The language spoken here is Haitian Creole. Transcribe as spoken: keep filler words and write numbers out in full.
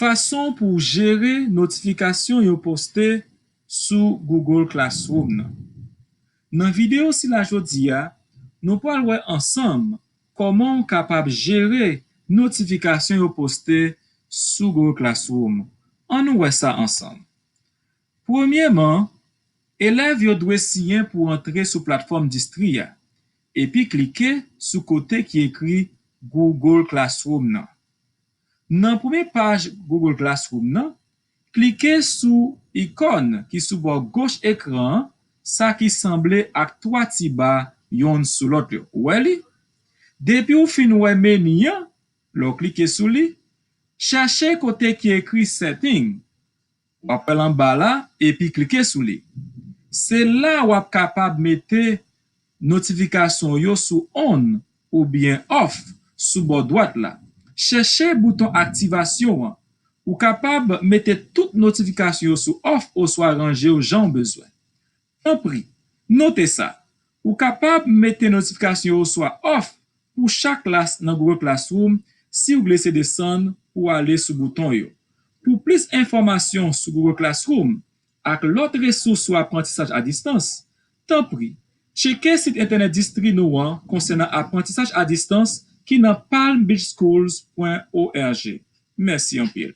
Fason pou w jere notifikasyon yo poste sou Google Classroom nan. Nan videyo sila jodi a, nou pral wè ansanm kòman w kapab jere notifikasyon yo poste sou Google Classroom. Ann nou wè sa ansanm. Premyèman, elèv yo dwe siyen pou antre sou platfòm distri a, epi klike sou kote ki ekri Google Classroom nan. Nan premye paj Google Classroom nan, klike sou ikòn ki sou bò goch ekran an, sa ki sanble ak twa ti ba yonn sou lòt yo. Ou wè li? Depi w fin wè meni an, lè w klike sou li, chèche kote ki ekri Setting. W ap wè l anba la, epi klike sou li. Se la w ap kapab mete notifikasyon yo sou on oubyen off sou bò dwat la. Chèche bouton aktivasyon an. Ou kapab mete tout notifikasyon yo sou off oswa ranje yo jan w bezwen. Tanpri, note sa. Ou kapab mete notifikasyon yo swa off pou chak klas nan Google Classroom si w glise desann pou w ale sou bouton yo. Pou plis enfòmasyon sou Google Classroom ak lòt resous sou aprantisaj a distans, tanpri, tcheke sit entènèt distri nou an konsènan aprantisaj a distans ki nan palmbeachschools pwen org. Mèsi anpil.